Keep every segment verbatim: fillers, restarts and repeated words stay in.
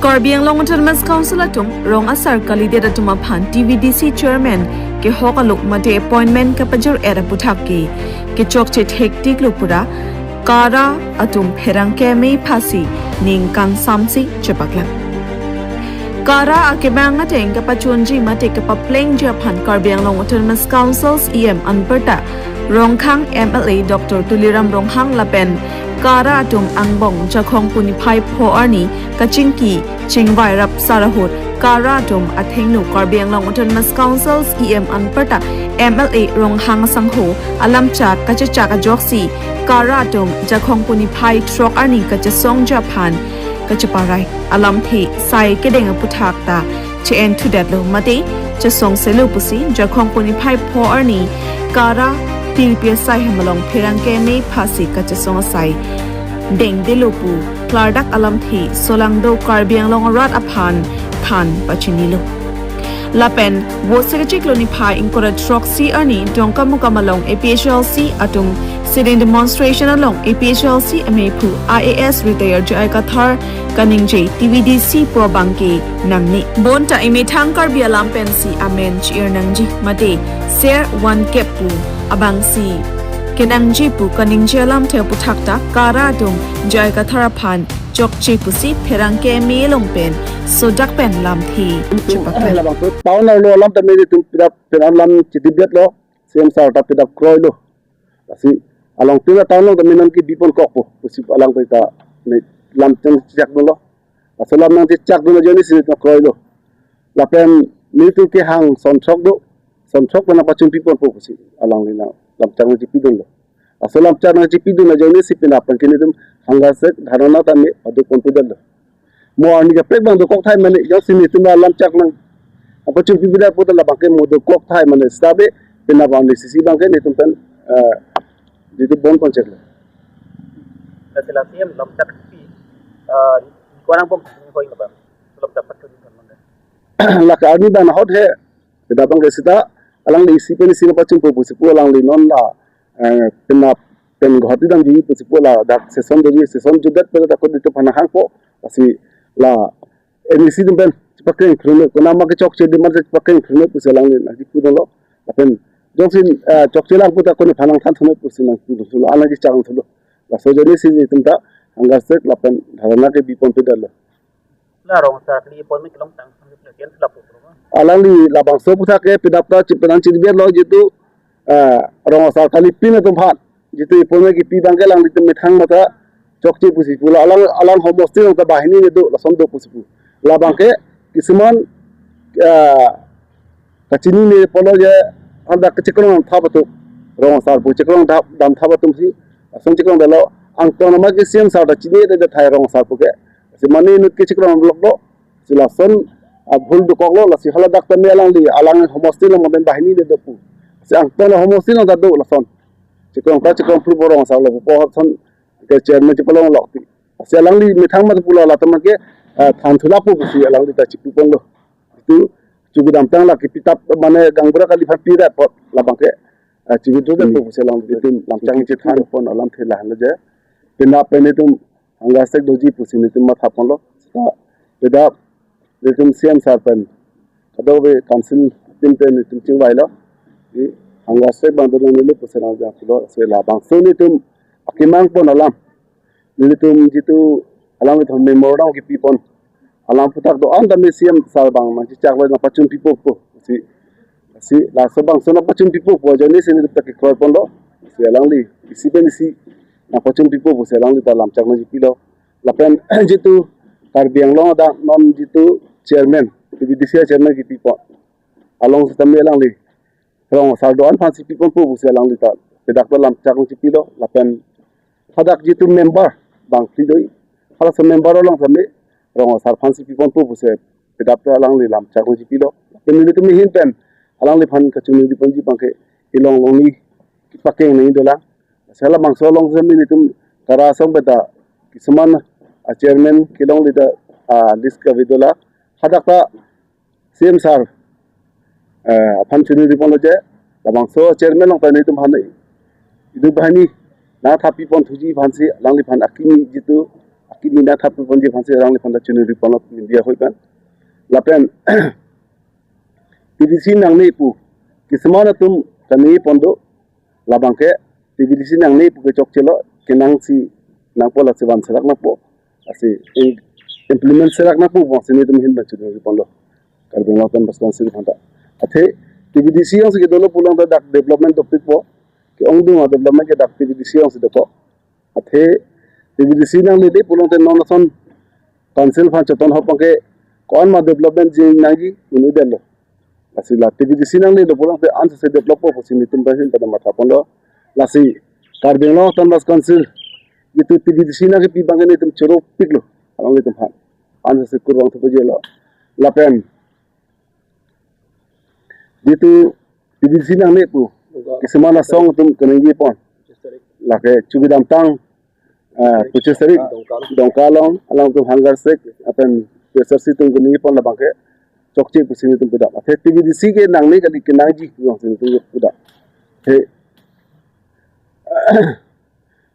Karbi Anglong Autonomous Council atum rong asar kalidet atum aphan T V D C chairman kehok alo mate appointment kapajir-et aputhak ke kechokche thektik lo pura KARA atum pherangke me phasi ning kangsamsi chepaklang. KARA akemang ateng kapachunji mate kapaplengji aphan Karbi Anglong Autonomous Council's E M anparta Ronghang M L A Doctor Tuliram Ronghang lapen KARA atum angbong Jakhong pu niphai pho arni kachingki chingvai rap sar ahut KARA atum athengno Karbi Anglong Autonomous Council's E M anparta M L A Ronghang asangho alamchak kachechak ajoksi KARA atum Jakhong pu niphai throk arni kachesongji aphan kacheparai alamthe sai kedeng aputhak ta che-en thudetlo mate chesong selo pusi Jakhong pu niphai pho arni KARA T P S I hem along pherangke me phasi kachesong asai dengdelo pu klardak alamthe solangdo Karbi Anglong arat aphan than pachinilo. Lapen Vosik achiklo niphai ingkoi ra throksi arni Dongkamukam along A P H L C atum sit-in demonstration along A P H L C amephu I A S retired J I Kathar kaningje T V D C pu abangke nangne. Bonta emethang Karbi alam pensi amen chi-ir nangji mate ser van kep pu abangsi kenangji pu kaningje alamthe aputhak ta KARA atum J I Kathar aphan chokche pusi pherangke me along pen sodak pen lamthe chepaklang. Labangso town arlo alam ta me netum pidap pen alam chitibet lo, C M sir ta pidap kroilo. Lasi along tira town along ta me nangkebipon kokpo pusi alang ta ne lam chechak dunlo. Laso lam nangchechak dun ajoine si ta kroilo. Lapen netum kehang son throk do, son throk ta nangpachun piponpo pusi alangli nang lamchak nangchipi dunlo. Laso lamchak nangchipi dun ajoine si penap pen ke netum hunger strike dharna ta me paduk ponpedetlo. Mo arni kaprek abang dokok thai mane, jongsi netum lamchak nang apachun pipedet pu ta labangke mo dokok thai mane, setabe penap arni sisi abangke netum pen, eh, netum bon poncheklo. Lasi la C M lamchak pi, eh, ko-an angbong hoi labang lamchak pachun kan mane. Lake arni abang ahut he, penap abangke seta alangli isi pen isi nangpachunpo pusi pu alangli non la, eh, penap pen Guwahati damji pusi pu ladak session doji, session jutdet pen ta ko netum aphan hangpo, lasi la M A C atum pen chepakeng krune, konama kechokche demand chepakeng krune pusi alangli nangchipu dunlo. Lapen jongsi, eh, chokche lang pu ta ko nephan nangthan thunoi pusi nangpu dunlo, alangli chang thunlo. Laso ajoine si netum ta hunger strike lapen dharna kebi ponpedetlo. La rong asar kali appointment kelong tang sampai pelatihan selapu program. Alangli labangso aputhak ke penap ta chi penang chiribet lo jitu, eh, rong asar kali pin atum aphan jitu appointment kipi abangke alanglitum methang mata chokche pusi pu la alang alang homosti along ta banghini ne do lason do pusi pu. Labangke kisuman, eh, kachinine pulo je hadak kechekrong thap atum, rong asar pu chekrong dam, dam thap atumsi lason chekrongdetlo. Angton amai ke C M sir ta chinine thai rong asar pu ke. Si mane inut kechekrong block do. Si lason abhul dokoklo, lasi haladak ta me alangli alang homosti along mate banghini ne do pu. Si angton homosti along ta do lason. Chekrong ta chekrong phlu borong asarlo pu ason ke chairman chepalonglok ti. Si alangli methang mata pulo latum ke, eh, than thulap pusi alangli ta chipi ponlo. Itu chugu damtang la kepitap mane gaonbura kali aphan pidet apot labangke, eh, chipi thulap pusi alangli itu lamchak chethan pon alamthe lahenlo je. Penap pen itum hunger strike doji pusi netum matha ponlo. Seta peda netum C M sir pen kadokave council team pen netum chingvailo. I hunger strike abang do nanglo pusi nangja pulo, si labangso netum akemang pon alam. Netum jitu alanglitum memorandum kipi pon alam aputhak do-an ta me C M sir abang nangchechaklo nangpachun pipo pu. Si, si laso abangso nangpachun pipo pu ajoine si netum ta kekroi ponlo. Si alangli isi pen isi nangpachun pipo pusi alangli ta lamchak nangchipilo. Lapen jitu Karbi Anglong adang non jitu chairman, T V D C chairman kipi pon along sitame alangli rong asar do-an aphansi piponpo pusi alangli ta pedak ta lamchak nangchipilo. Lapen hadak jitu member bangphli do, halaso member along sitame rong asar aphansi piponpo pusi pedak ta alangli lamchak nangchipilo. Lapen netum ahin pen alangliphan kachingri ponji abangke ilong longni kepakeng nangji dolang. Si labangso along sitame netum KARA asong pen ta kisuman a chairman kelongle ta, ah, list kave dolang. Hadak ta C M sir, eh, aphan chiningri ponlo je labangso chairman along ta netum aphan idu banghini nangthapi pon thuji aphansi alangliphan akimi jitu kimi nangthap ponji aphansi alangliphan ta choningri ponlo media ahoi pen. Lapen T V C nangne pu kisuman atum kaningje pon do. Labang ke T V D C nangne pu ke chokchelo, kenangsi nangpo, lasi van serak nangpo, lasi i-, implement serak nangpo, bangsi nelitum ahin pen choningri ponlo Karbi Anglong Autonomous Council aphanta. Athe T V D C jongsi kedolo pulote dak development dopikpo, ke-ongdung a-development ke dak T V D C jongsi dopo. Athe T V D C nanglele pulote non ason council aphan choton hop abang ke ko-an ma development jingnangji un-edetlo. Lasi la T V D C nanglelo pulote ansose developpo pusi nelitum ahin pen matha ponlo. Lasi Karbi Anglong Autonomous Council jitu T V D C nangkepi abang ke nelitum choropiklo alanglitum aphan. Ansose kurvangthupo jelo. Lapen jitu T V D C nangne pu kisuman asong atum kaningje pon. Lake Chowkidamtang, ah, pochisari, Dongka along, alangtum hunger strike, lapen P S R C atum kaningje pon, labang ke chokche pusi nelitum pudam. Athe T V D C ke nangne kali, kenangji pusi nelitum pudam. He,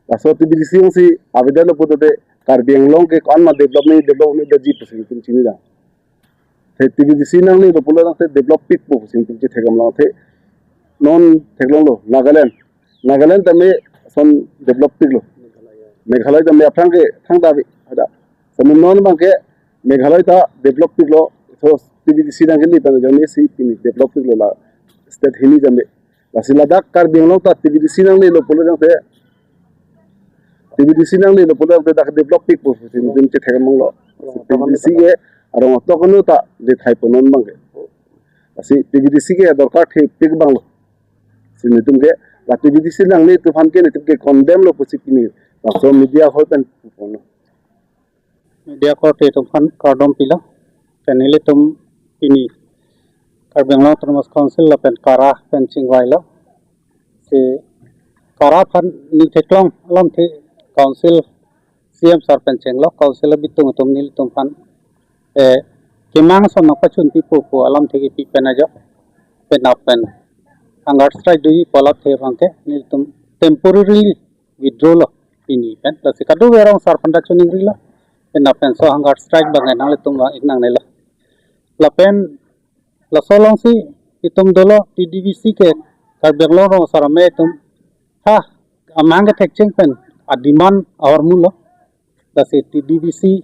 laso T V D C jongsi avedetlo pulote Karbi Anglong ke ko-an ma development, development daji pusi nelitum chinidam. Athe T V D C nanglelo pulote developikpo pusi nelitum chetheklonglo. Athe non theklonglo Nagaland. Nagaland tame ason developiklo. Meghalaya tame aphrang ke thangta ave hadak. Tame non abang ke Meghalaya ta developiklo. So T V D C nangkele pen jongsi pini developiklo la state hini tame. Lasi ladak Karbi Anglong ta T V D C nanglelo pulote T V D C nanglelo pulote dak developikpo pusi nelitum chetheklonglo. T V D C ke arong atok anu ta lethaipo non abang ke. Lasi T V D C ke dorkar thepik abanglo. Si nelitum ke la T V D C nangne atum aphan ke nelitum ke condemn lo pusi pini laso media ahoi pen puponlo. Media korte atum aphan kardom pilo. Te nelitum pini Karbi Anglong Autonomous Council lapen KARA pen chingvailo. Si KARA aphan neli theklong alamthe council, C M sir pen chenglo, council abitung atum nelitum aphan, eh, kemang ason nangpachun pipo pu alamthe kepi pen ajok, penap pen hunger strike doji pu alamthe abang ke nelitum temporarily withdraw lo pini pen. Lasi kadokave rong asar aphanta choningrilo. Penap penso hunger strike abang nanglitum vang-ik nangnelo. Lapen laso alongsi itum dolo T D V C ke Karbi Anglong rong asar amei atum ha amahang kethekcheng pen a-demand ahormu lo. Lasi T D V C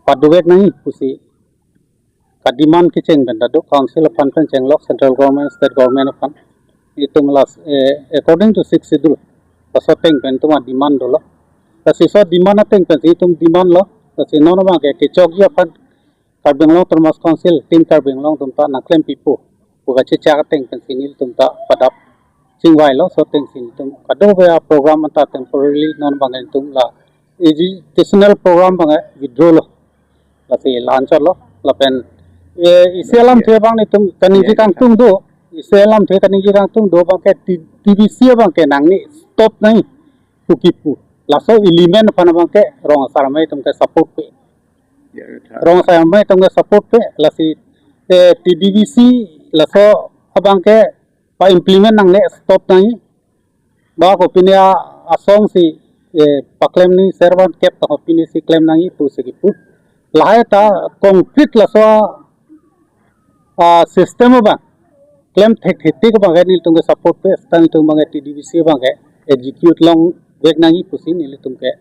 padovek nangji pusi ka-demand kecheng pen ta do, council aphan pen chenglo, central government, state government aphan. Itum las, eh, according to sixth schedule, laso ateng pen itum a-demand dolo. Lasi laso demand ateng pensi itum demand lo. Lasi non abang ke kechokji aphan Karbi Anglong Autonomous Council, Team Karbi Anglong atum ta nangklem pipo pu kachechak ateng pensi nelitum ta padap chingvailo. Laso atengsi nelitum kadokave a-program anta temporarily non abang itum la educational program abang withdraw lo. Lasi la-anchot lo. Lapen, eh, isi alamthe abang nelitum kaningje kangtung do. Isi alamthe kaningje kangtung do abang ke T-, T V C abang ke nangne stop nangji pu kipu. Laso element aphan abang ke rong asar amei atum ke support pe. Rong asar amei atum ke support pe, lasi, eh, T D V C laso abang ke pa-implement nangne stop nangji. Ba kopine a-, asong si, eh, paklem nangji, servan kep ta kopine si klem nangji pusi kipu. Lahai ta concrete laso a-system abang klem thekthetik abang ke nelitum ke support pe, seta nelitum abang ke T D V C abang ke execute longvek nangji pusi nelitum ke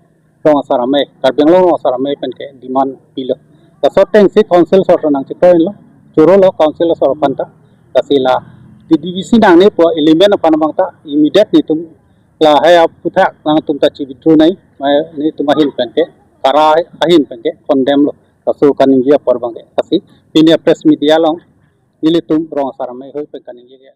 rong asar amei, Karbi Anglong rong asar amei pen ke demand pilo. Laso atengsi council asor ta nangchekroinlo, chorolo council asor aphanta. Lasi la T D V C nangne pu element aphan abang ta immediate nelitum lahai aphuthak nangtum ta chi-withdraw nangji, ma nelitum ahin pen ke, KARA ahin pen ke condemn lo. Laso kaningje apor abang ke. Lasi pini a-press media along nelitum rong asar amei ahoi pen kaningje ke.